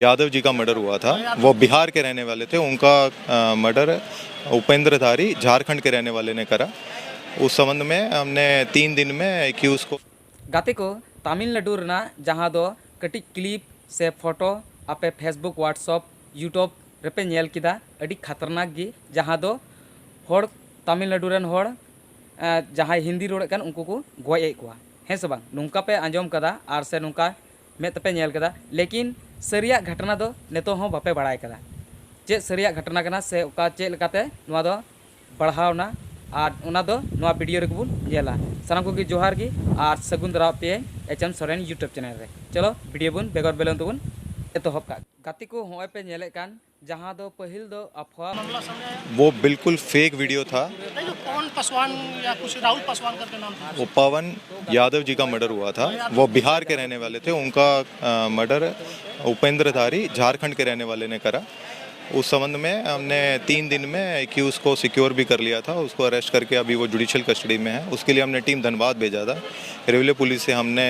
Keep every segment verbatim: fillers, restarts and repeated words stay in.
यादव जी का मर्डर हुआ था, वो बिहार के रहने वाले थे। उनका मर्डर उपेंद्र धारी झारखंड के रहने वाले ने करा। उस संबंध में हमने तीन दिन में एक्यूज को गाते को तमिलनाडु ᱨᱮᱱᱟᱜ ᱡᱟᱦᱟᱸ ᱫᱚ ᱠᱟᱹᱴᱤᱡ ᱠᱞᱤᱯ ᱥᱮ ᱯᱷᱳᱴᱳ ᱟᱯᱮ Facebook, WhatsApp, YouTube ᱨᱮᱯᱮ ᱧᱮᱞ ᱠᱮᱫᱟ, ᱟᱹᱰᱤ ᱠᱷᱟᱛᱟᱨᱱᱟᱠ ᱜᱮ, ᱡᱟᱦᱟᱸ ᱫᱚ ᱦᱚᱲ, ᱛᱟᱢᱤᱞᱱᱟᱰᱩ ᱨᱮᱱ ᱦᱚᱲ, ᱮᱸ, ᱡᱟᱦᱟᱸᱭ ᱦᱤᱱᱫᱤ ᱨᱚᱲᱮᱫ ᱠᱟᱱ, ᱩᱱᱠᱩ ᱠᱚ ᱜᱚᱡ ᱮᱫ ᱠᱚᱣᱟ, ᱦᱮᱸ ᱥᱮ ᱵᱟᱝ? ᱱᱚᱝᱠᱟ ᱯᱮ ᱟᱸᱡᱚᱢ ᱠᱟᱫᱟ ᱟᱨ ᱥᱮ ᱱᱚᱝᱠᱟ ᱢᱮᱫ ᱛᱮᱯᱮ ᱧᱮᱞ ᱠᱟᱫᱟ, ᱞᱮᱠᱤᱱ ᱥᱟᱹᱨᱤᱭᱟᱜ ᱜᱷᱚᱴᱚᱱᱟ ᱫᱚ ᱱᱤᱛᱚᱜ ᱦᱚᱸ ᱵᱟᱯᱮ ᱵᱟᱲᱟᱭ ᱠᱟᱫᱟ᱾ ᱪᱮᱫ ᱥᱟᱹᱨᱤᱭᱟᱜ ᱜᱷᱚᱴᱚᱱᱟ ᱠᱟᱱᱟ ᱥᱮ ᱚᱠᱟ, ᱪᱮᱫ ᱞᱮᱠᱟᱛᱮ ᱱᱚᱣᱟ ᱫᱚ ᱵᱟᱲᱦᱟᱣᱱᱟ, ᱟᱨ ᱚᱱᱟ ᱫᱚ ᱱᱚᱣᱟ ᱵᱷᱤᱰᱤᱭᱳ ᱨᱮᱜᱮ ᱵᱚᱱ ᱧᱮᱞᱟ᱾ ᱥᱟᱱᱟᱢ ᱠᱚᱜᱮ ᱡᱚᱦᱟᱨ ᱜᱮ ᱟᱨ ᱥᱟᱹᱜᱩᱱ ᱫᱟᱨᱟᱢ ᱯᱮ H M Soren YouTube channel ᱨᱮ᱾ ᱪᱚᱞᱚ, ᱵᱷᱤᱰᱤᱭᱳ ᱵᱚᱱ ᱵᱮᱜᱚᱨ ᱵᱮᱞᱚᱱ ᱛᱮᱵᱚᱱ ᱮᱛᱚᱦᱚᱵ ᱠᱟᱜ᱾ ᱜᱟᱛᱮ ᱠᱚ, ᱦᱚᱸᱜᱼᱚᱭ ᱯᱮ ᱧᱮᱞᱮᱫ ᱠᱟᱱ, ᱡᱟᱦᱟᱸ ᱫᱚ ᱯᱟᱹᱦᱤᱞ ᱫᱚ ᱟᱯᱷᱣᱟ᱾ वो बिल्कुल फेक वीडियो था। नहीं, जो पवन पासवान या कुछ राहुल पासवान करके नाम था। वो पवन यादव जी का मर्डर हुआ था। वो बिहार के रहने वाले थे। उनका मर्डर उपेंद्र धारी झारखंड के रहने वाले ने करा। उस संबंध में हमने तीन दिन में एक्यूज को सिक्योर भी कर लिया था। उसको अरेस्ट करके अभी वो जुडिशियल कस्टडी में है। उसके लिए हमने टीम धनबाद भेजा था। रेलवे पुलिस से हमने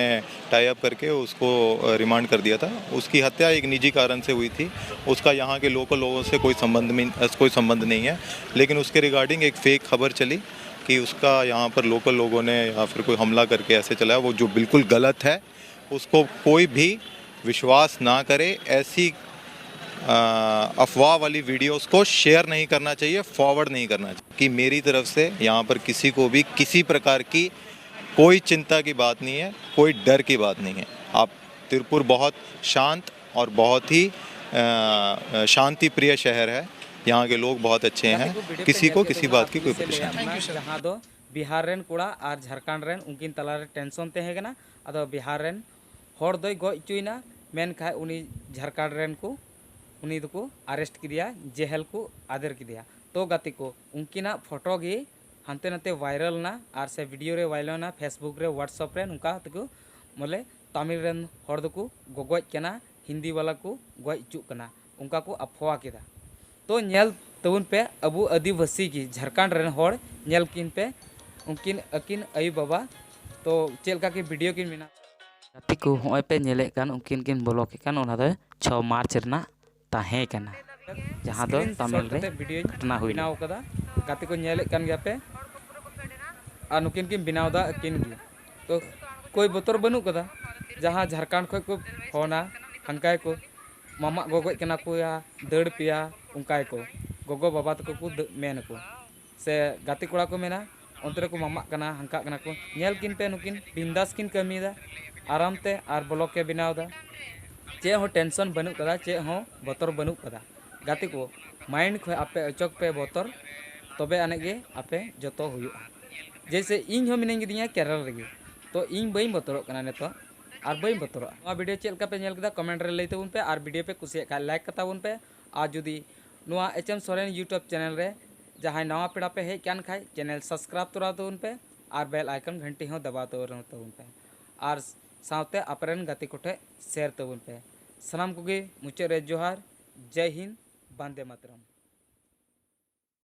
टाई अप करके उसको रिमांड कर दिया था। उसकी हत्या एक निजी कारण से हुई थी। उसका यहाँ के लोकल लोगों से कोई संबंध में कोई संबंध नहीं है। लेकिन उसके रिगार्डिंग एक फेक खबर चली कि उसका यहाँ पर लोकल लोगों ने या फिर कोई हमला करके ऐसे चलाया, वो जो बिल्कुल गलत है। उसको कोई भी विश्वास ना करे। ऐसी अ, अफवाह वाली वीडियोस को शेयर नहीं करना चाहिए, फॉरवर्ड नहीं करना चाहिए। कि मेरी तरफ से यहाँ पर किसी को भी किसी प्रकार की कोई चिंता की बात नहीं है, कोई डर की बात नहीं है। आप तिरुपुर बहुत शांत और बहुत ही अ, शांति प्रिय शहर है। यहाँ के लोग बहुत अच्छे हैं। किसी को किसी बात की कोई परेशानी नहीं। ᱡᱟᱦᱟᱸ ᱫᱚ ᱵᱤᱦᱟᱨ ᱨᱮᱱ ᱠᱚᱲᱟ ᱟᱨ ᱡᱷᱟᱲᱠᱷᱚᱸᱰ ᱨᱮᱱ, ᱩᱱᱠᱤᱱ ᱛᱟᱞᱟᱨᱮ ᱴᱮᱱᱥᱚᱱ ᱛᱟᱦᱮᱸ ᱠᱟᱱᱟ᱾ ᱟᱫᱚ ᱵᱤᱦᱟᱨ ᱨᱮᱱ ᱦᱚᱲ ᱫᱚᱭ ᱜᱚᱡ ᱦᱚᱪᱚᱭᱮᱱᱟ, ᱢᱮᱱᱠᱷᱟᱱ ᱩᱱᱤ ᱡᱷᱟᱲᱠᱷᱚᱸᱰ ᱨᱮᱱ ᱠᱚ, ᱩᱱᱤ ᱫᱚᱠᱚ ᱟᱨᱮᱥᱴ ᱠᱮᱫᱮᱭᱟ, ᱡᱮᱦᱮᱞ ᱠᱚ ᱟᱫᱮᱨ ᱠᱮᱫᱮᱭᱟ᱾ ᱛᱚ ᱜᱟᱛᱮ ᱠᱚ, ᱩᱱᱠᱤᱱᱟᱜ ᱯᱷᱳᱴᱳ ᱜᱮ ᱦᱟᱱᱛᱮ ᱱᱟᱛᱮ ᱵᱷᱟᱭᱨᱟᱞ ᱮᱱᱟ, ᱟᱨ ᱥᱮ ᱵᱷᱤᱰᱤᱭᱳ ᱨᱮ ᱵᱷᱟᱭᱨᱟᱞ ᱮᱱᱟ, Facebook ᱨᱮ, WhatsApp ᱨᱮ, ᱱᱚᱝᱠᱟ ᱛᱮᱠᱚ ᱵᱚᱞᱮ ᱛᱟᱢᱤᱞ ᱨᱮᱱ ᱦᱚᱲ ᱫᱚᱠᱚ ᱜᱚᱜᱚᱡ ᱠᱟᱱᱟ, ᱦᱤᱱᱫᱤ ᱵᱟᱞᱟ ᱠᱚ ᱜᱚᱡ ᱦᱚᱪᱚᱜ ᱠᱟᱱᱟ, ᱚᱱᱠᱟ ᱠᱚ ᱟᱯᱷᱣᱟ ᱠᱮᱫᱟ᱾ ᱛᱚ ᱧᱮᱞ ᱛᱟᱵᱚᱱ ᱯᱮ, ᱟᱵᱚ ᱟᱹᱫᱤᱵᱟᱹᱥᱤ ᱜᱮ ᱡᱷᱟᱲᱠᱷᱚᱸᱰ ᱨᱮᱱ ᱦᱚᱲ, ᱧᱮᱞ ᱠᱤᱱ ᱯᱮ, ᱩᱱᱠᱤᱱ ᱟᱹᱠᱤᱱ ᱟᱭᱳ ᱵᱟᱵᱟ ᱛᱚ ᱪᱮᱫ ᱞᱮᱠᱟ ᱠᱤᱱ ᱵᱷᱤᱰᱤᱭᱳ ᱠᱤᱱ ᱵᱮᱱᱟᱣ᱾ ᱜᱟᱛᱮ ᱠᱚ, ᱦᱚᱸᱜᱼᱚᱭ ᱯᱮ ᱧᱮᱞᱮᱫ ᱠᱟᱱ, ᱩᱱᱠᱤᱱ ᱠᱤᱱ ᱵᱚᱞᱚᱠ ᱮᱫ ᱠᱟᱱ, ᱚᱱᱟ ᱫᱚ ᱪᱷᱚ ᱢᱟᱨᱪ ᱨᱮᱱᱟᱜ ᱛᱟᱦᱮᱸ ᱠᱟᱱᱟ, ᱡᱟᱦᱟᱸ ᱫᱚ ᱛᱟᱢᱤᱞ ᱨᱮ ᱜᱷᱚᱴᱱᱟ ᱦᱩᱭ ᱞᱮᱱᱟ᱾ ᱵᱮᱱᱟᱣ ᱠᱟᱫᱟ, ᱜᱟᱛᱮ ᱠᱚ ᱧᱮᱞᱮᱫ ᱠᱟᱱ ᱜᱮᱭᱟ ᱯᱮ, ᱟᱨ ᱱᱩᱠᱤᱱ ᱠᱤᱱ ᱵᱮᱱᱟᱣ ᱫᱟ ᱟᱹᱠᱤᱱ ᱜᱮ᱾ ᱛᱚ ᱠᱳᱭ ᱵᱚᱛᱚᱨ ᱵᱟᱹᱱᱩᱜ ᱠᱟᱫᱟ᱾ ᱡᱟᱦᱟᱸ ᱡᱷᱟᱲᱠᱷᱚᱸᱰ ᱠᱷᱚᱱ ᱠᱚ ᱯᱷᱳᱱᱟ, ᱦᱟᱱᱠᱟᱭ ᱠᱚ ᱢᱟᱢᱟᱜ ᱜᱚᱜᱚᱡ ᱠᱟᱱᱟ ᱠᱚ ᱭᱟ, ᱫᱟᱹᱲ ᱯᱮᱭᱟ, ᱚᱱᱠᱟᱭ ᱠᱚ ᱜᱚᱜᱚ ᱵᱟᱵᱟ ᱛᱟᱠᱚ ᱠᱚ ᱫᱟᱹ- ᱢᱮᱱ ᱟᱠᱚ᱾ ᱥᱮ ᱜᱟᱛᱮ ᱠᱚᱲᱟ ᱠᱚ ᱢᱮᱱᱟ, ᱚᱱᱛᱮ ᱨᱮᱠᱚ ᱢᱟᱢᱟᱜ ᱠᱟᱱᱟ, ᱦᱟᱱᱠᱟᱜ ᱠᱟᱱᱟ ᱠᱚ᱾ ᱧᱮᱞ ᱠᱤᱱ ᱯᱮ, ᱱᱩᱠᱤᱱ ᱵᱤᱱᱫᱟᱥ ᱠᱤᱱ ᱠᱟᱹᱢᱤᱭᱮᱫᱟ, ᱟᱨᱟᱢ ᱛᱮ ᱟᱨ ᱵᱞᱚᱜ ᱮ ᱵᱮᱱᱟᱣ ᱮᱫᱟ᱾ ᱪᱮᱫ ᱦᱚᱸ ᱴᱮᱱᱥᱚᱱ ᱵᱟᱹᱱᱩᱜ ᱠᱟᱫᱟ, ᱪᱮᱫ ᱦᱚᱸ ᱵᱚᱛᱚᱨ ᱵᱟᱹᱱᱩᱜ ᱠᱟᱫᱟ᱾ ᱜᱟᱛᱮ ᱠᱚ, ᱢᱟᱭᱤᱱᱰ ᱠᱷᱚᱱ ᱟᱯᱮ ᱚᱪᱚᱜ ᱯᱮ ᱵᱚᱛᱚᱨ, ᱛᱚᱵᱮ ᱟᱹᱱᱤᱡ ᱜᱮ ᱟᱯᱮ ᱡᱚᱛᱚ ᱦᱩᱭᱩᱜᱼᱟ᱾ ᱡᱮᱭᱥᱮ ᱤᱧ ᱦᱚᱸ ᱢᱤᱱᱟᱹᱧ ᱠᱟᱫᱤᱧᱟ ᱠᱮᱨᱟᱞᱟ ᱨᱮᱜᱮ, ᱛᱚ ᱤᱧ ᱵᱟᱹᱧ ᱵᱚᱛᱚᱨᱚᱜ ᱠᱟᱱᱟ ᱱᱤᱛᱚᱜ, ᱟᱨ ᱵᱟᱹᱧ ᱵᱚᱛᱚᱨᱚᱜᱼᱟ᱾ ᱱᱚᱣᱟ ᱵᱷᱤᱰᱤᱭᱳ ᱪᱮᱫ ᱞᱮᱠᱟ ᱯᱮ ᱧᱮᱞ ᱠᱮᱫᱟ, ᱠᱚᱢᱮᱱᱴ ᱨᱮ ᱞᱟᱹᱭ ᱛᱟᱵᱚᱱ ᱯᱮ, ᱟᱨ ᱵᱷᱤᱰᱤᱭᱳ ᱯᱮ ᱠᱩᱥᱤᱭᱟᱜ ᱠᱷᱟᱱ ᱞᱟᱭᱤᱠ ᱠᱟᱛᱟ ᱵᱚᱱ ᱯᱮ, ᱟᱨ ᱡᱩᱫᱤ ᱱᱚᱣᱟ H M Soren YouTube channel ᱨᱮ ᱡᱟᱦᱟᱸᱭ ᱱᱟᱣᱟ ᱯᱮᱲᱟ ᱯᱮ ᱦᱮᱡ ᱠᱟᱱ ᱠᱷᱟᱡ, ᱪᱮᱱᱮᱞ ᱥᱟᱵᱥᱠᱨᱟᱭᱤᱵᱽ ᱛᱚᱨᱟ ᱛᱟᱵᱚᱱ ᱯᱮ ᱟᱨ ᱵᱮᱞ ᱟᱭᱠᱚᱱ ᱜᱷᱟᱱᱴᱤ ᱦᱚᱸ ᱫᱟᱵᱟᱣ ᱛᱚᱨᱟ ᱛᱟᱵᱚᱱ ᱯᱮ, ᱟᱨ ᱥᱟᱶᱛᱮ ᱟᱯᱮᱨᱮᱱ ᱜᱟᱛᱮ ᱠᱚᱴᱷᱮᱡ ᱥᱮᱭᱟᱨ ᱛᱟᱵᱚᱱ ᱯᱮ᱾ ᱥᱟᱱᱟᱢ ᱠᱚᱜᱮ ᱢᱩᱪᱟᱹᱫ ᱨᱮ ᱡᱚᱦᱟᱨ, ᱡᱟᱭ ᱦᱤᱱᱫ, ᱵᱟᱱᱫᱮ ᱢᱟᱛᱨᱚᱢ᱾